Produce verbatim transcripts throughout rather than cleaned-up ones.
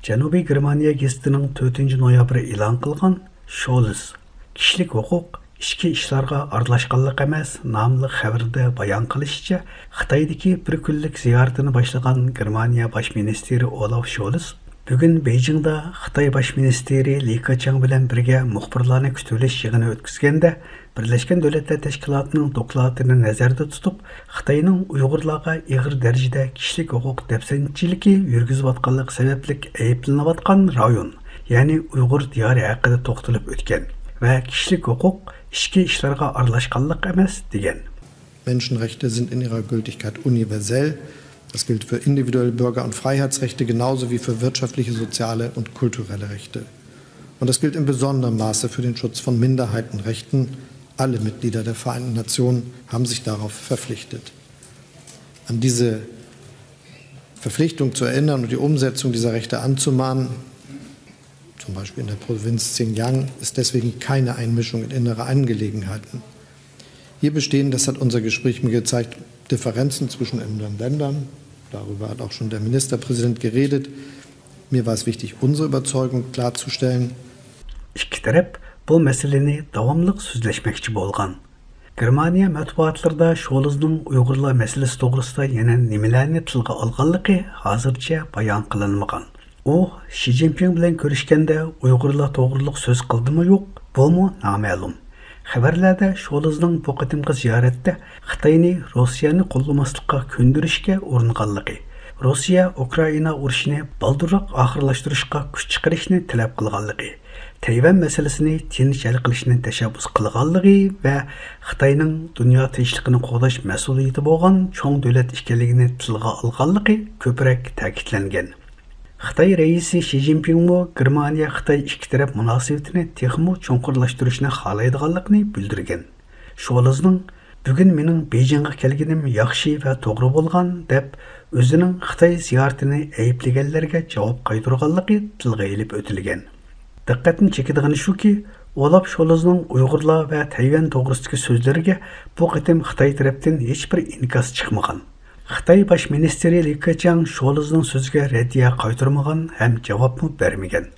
جەنۇبىي گېرمانىيە گېزىتىنىڭ تۆتىنچى نويابىر ئېلان قىلغان شولز، كىشىلىك ھوقۇق ئىچكى ئىشلارغا ئارىلاشقانلىق ئەمەس ناملىق خەۋىرىدە بايان قىلىشىچە، خىتايدىكى بىر كۈنلۈك زىيارىتىنى باشلىغان گېرمانىيە باش مىنىستىرى ئولاف شولز بۈگۈن بېيجىڭدا خىتاي باش مىنىستىرى لى كېچياڭ بىلەن بىرگە مۇخبىرلارنى كۈتۈۋېلىش يىغىنى ئۆتكۈزگەندە، بىرلەشكەن دۆلەتلەر تەشكىلاتىنىڭ دوكلاتىنى نەزەردە تۇتۇپ، خىتاينىڭ ئۇيغۇرلارغا ئېغىر دەرىجىدە كىشىلىك ھوقۇق دەپسەندىچىلىكى يۈرگۈزۈۋاتقانلىقى سەۋەبلىك ئەيىبلىنىۋاتقان رايون، يەنى ئۇيغۇر دىيارى ھەققىدە توختىلىپ ئۆتكەن ۋە كىشىلىك ھوقۇق ئىچكى ئىشلارغا ئارىلاشقانلىق ئەمەس، دېگەن. Menschenrechte sind in ihrer Gültigkeit universell. Das gilt für individuelle Bürger- und Freiheitsrechte genauso wie für wirtschaftliche, soziale und kulturelle Rechte. Und das gilt in besonderem Maße für den Schutz von Minderheitenrechten. Alle Mitglieder der Vereinten Nationen haben sich darauf verpflichtet. An diese Verpflichtung zu erinnern und die Umsetzung dieser Rechte anzumahnen, zum Beispiel in der Provinz Xinjiang, ist deswegen keine Einmischung in innere Angelegenheiten. Hier bestehen, das hat unser Gespräch mir gezeigt, Differenzen zwischen unseren Ländern. Darüber hat auch schon der Ministerpräsident geredet. Mir war es wichtig, unsere Überzeugung klarzustellen. ئىككى تەرەپ بۇ مەسىلىنى داۋاملىق سۆزلەشمەكچى بولغان. گېرمانىيە مەتبۇئاتلىرىدا شولزنىڭ ئۇيغۇرلار مەسىلىسى توغرىسىدا يەنە نېمىلەرنى تىلغا ئالغانلىقى ھازىرچە بايان قىلىنمىغان. ئۇ شى جىنپىڭ بىلەن كۆرۈشكەندە ئۇيغۇرلار توغرىلىق سۆز قىلدىمۇ يوق، بۇمۇ نامەلۇم. خەۋەرلەردە شولزنىڭ بۇ قېتىمقى زىيارەتتە خىتاينى روسىيەنى قوللىماسلىققا كۆندۈرۈشكە ئۇرۇنغانلىقى، روسىيە ئۇكرائىنا ئۇرۇشىنى بالدۇرراق ئاخىرلاشتۇرۇشقا كۈچ چىقىرىشنى تەلەپ قىلغانلىقى، تەيۋەن مەسىلىسىنى تىنچ ھەل قىلىشنى تەشەببۇس قىلغانلىقى ۋە خىتاينىڭ دۇنيا تىنچلىقىنى قوغداش مەسئۇلىيىتى بولغان چوڭ دۆلەت ئىكەنلىكىنى تىلغا ئالغانلىقى كۆپرەك تەكىتلەنگەن. خىتاي رەئىسى شى جىنپىڭمۇ گېرمانىيە-خىتاي ئىككى تەرەپ مۇناسىۋىتىنى تېخىمۇ چوڭقۇرلاشتۇرۇشنى خالايدىغانلىقىنى بىلدۈرگەن. شولزنىڭ، بۈگۈن مېنىڭ بېيجىڭغا كەلگىنىم ياخشى ۋە توغرا بولغان، دەپ، ئۆزىنىڭ خىتاي زىيارىتىنى ئەيىبلىگەنلەرگە جاۋاب قايتۇرغانلىقى تىلغا ئېلىپ ئۆتۈلگەن. دىققەتنى چېكىدىغىنى شۇكى، ئولاپ شولزنىڭ ئۇيغۇرلار ۋە تەيۋەن توغرىسىدىكى سۆزلىرىگە بۇ قېتىم خىتاي تەرەپتىن ھېچبىر ئىنكاس چىقمىغان. خىتاي باش مىنىستىرى لى كېچياڭ شولزنىڭ سۆزىگە رەددىيە قايتۇرمىغان ھەم جاۋابمۇ بەرمىگەن.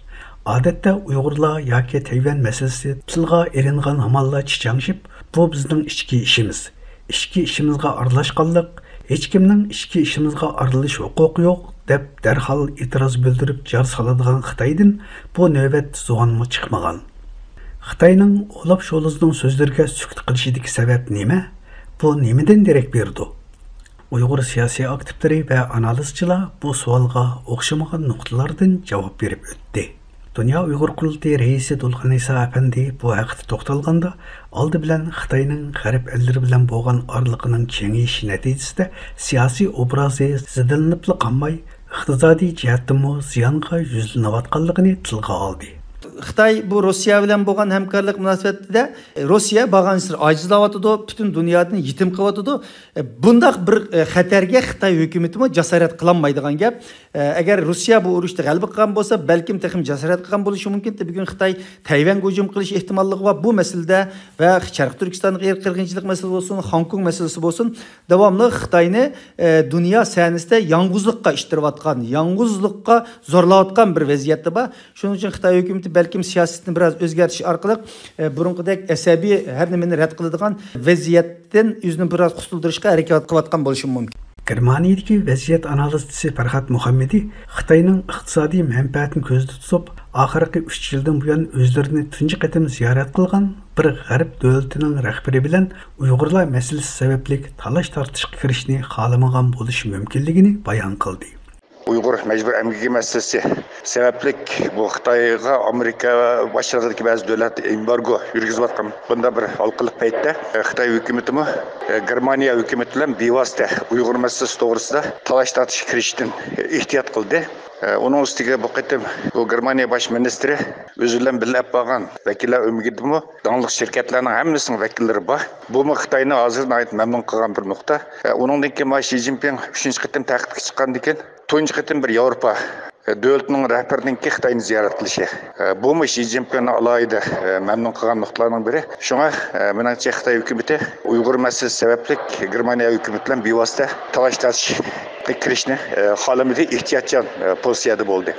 ئادەتتە ئۇيغۇرلار ياكى تەيۋەن مەسىلىسى تىلغا ئېلىنغان ھامانلا چىچاڭشىپ، بۇ بىزنىڭ ئىچكى ئىشىمىز، ئىچكى ئىشىمىزغا ئارىلاشقانلىق، ھېچكىمنىڭ ئىچكى ئىشىمىزغا ئارىلىشىش ھوقۇقى يوق، دەپ دەرھال ئېتىراز بىلدۈرۈپ جار سالىدىغان خىتايدىن بۇ نۆۋەت زۇۋانمۇ چىقمىغان. خىتاينىڭ ئولاپ شولزنىڭ سۆزلىرىگە سۈكۈت قىلىشىدىكى سەۋەب نېمە؟ بۇ نېمىدىن دېرەك بېرىدۇ؟ ئۇيغۇر سىياسىي ئاكتىپلىرى ۋە ئانالىزچىلار بۇ سوئالغا ئوخشىمىغان نۇقتىلاردىن جاۋاب بېرىپ ئۆتتى. دۇنيا ئۇيغۇر قۇرۇلتىيى رەئىسى دولقۇن ئىسا ئەپەندى بۇ ھەقتە توختالغاندا، ئالدى بىلەن خىتاينىڭ غەرب ئەللىرى بىلەن بولغان ئارىلىقىنىڭ كېڭىيىشى نەتىجىسىدە سىياسىي ئوبرازى زىدلىنىپلا قالماي، ئىقتىسادىي جەھەتتىمۇ زىيانغا يۈزلىنىۋاتقانلىقىنى تىلغا ئالدى. خىتاي بۇ روسىيە بىلەن بولغان ھەمكارلىق مۇناسىۋىتىدە روسىيە بارغانسېرى ئاجىزلاۋاتىدۇ، پۈتۈن دۇنيادىن يېتىم قىلىۋاتىدۇ. بۇنداق بىر خەتەرگە خىتاي ھۆكۈمىتىمۇ جاسارەت قىلالمايدىغان گەپ. ئەگەر روسىيە بۇ ئۇرۇشتا غەلىبە قىلغان بولسا، بەلكىم تېخىمۇ جاسارەت قىلغان بولۇشى مۇمكىن. بۈگۈن خىتاي تەيۋەنگە ھۇجۇم قىلىش ئېھتىماللىقى بار. بۇ مەسىلىدە ۋە شەرقىي تۈركىستاندىكى ئىرقىي قىرغىنچىلىق مەسىلىسى بولسۇن، خوڭكوڭ مەسىلىسى بولسۇن، داۋاملىق خىتاينى، ئە، دۇنيا سەھنىسىدە يالغۇزلۇققا ئىتتىرىۋاتقان، يالغۇزلۇققا زورلاۋاتقان بىر ۋەزىيەتتە بار. شۇنىڭ ئۈچۈن خىتاي ھۆكۈمىتى بەلكىم سىياسىتىنى بىراز ئۆزگەرتىش ئارقىلىق، ئە، بۇرۇنقىدەك ئەسەبىي، ھەر نېمىنى رەت قىلىدىغان ۋەزىيەتتىن ئۆزىنى بىراز قۇتۇلدۇرۇشقا ھەرىكەت قىلىۋاتقان بولۇشى مۇمكىن. گېرمانىيەدىكى ۋەزىيەت ئانالىزچىسى پەرھات مۇھەممىدى خىتاينىڭ ئىقتىسادىي مەنپەئەتىنى كۆزدە تۇتۇپ، ئاخىرقى ئۈچ يىلدىن بۇيان ئۆزلىرىنى تۇنجى قېتىم زىيارەت قىلغان بىر غەرب دۆلىتىنىڭ رەھبىرى بىلەن ئۇيغۇرلار مەسىلىسى سەۋەبلىك تالاش-تارتىشقا كىرىشنى خالىمىغان بولۇشى مۇمكىنلىكىنى بايان قىلدى. ئۇيغۇر مەجبۇرىي ئەمگىكى مەسىلىسى سەۋەبلىك بۇ خىتايغا ئامېرىكا باشچىلىقىدىكى بەزى دۆلەت ئېمبارگو يۈرگۈزۈۋاتقان بۇنداق بىر ھالقىلىق پەيتتە، خىتاي ھۆكۈمىتىمۇ گېرمانىيە ھۆكۈمىتى بىلەن بىۋاسىتە ئۇيغۇر مەسىلىسى توغرىسىدا تالاش-تارتىشقا كىرىشىشتىن ئېھتىيات قىلدى. ئۇنىڭ ئۈستىگە بۇ قېتىم بۇ گېرمانىيە باش مىنىستىرى ئۆزى بىلەن بىللە ئېلىپ بارغان ۋەكىللەر ئۆمىكىدىمۇ داڭلىق شىركەتلەرنىڭ ھەممىسىنىڭ ۋەكىللىرى بار. بۇمۇ خىتاينى ھازىر ناھايىتى مەمنۇن قىلغان بىر نۇقتا. ئۇنىڭدىن كېيىن مانا شى جىنپىڭ ئۈچىنچى قېتىم تەختكە چىققاندىن كېيىن، تۇنجى قېتىم بىر ياۋروپا دۆلىتىنىڭ رەھبىرىنىڭكى خىتاينى زىيارەت قىلىشى. بۇمۇ شى جىنپىڭنى ئالاھىدە مەمنۇن قىلغان نۇقتىلارنىڭ بىرى. شۇڭا، مېنىڭچە، خىتاي ھۆكۈمىتى ئۇيغۇر مەسىلىسى سەۋەبلىك گېرمانىيە ھۆكۈمىتى بىلەن بىۋاسىتە تالاش-تارتىشقا كىرىشنى خالىمىدى، ئېھتىياتچان پوزىتسىيەدە بولدى.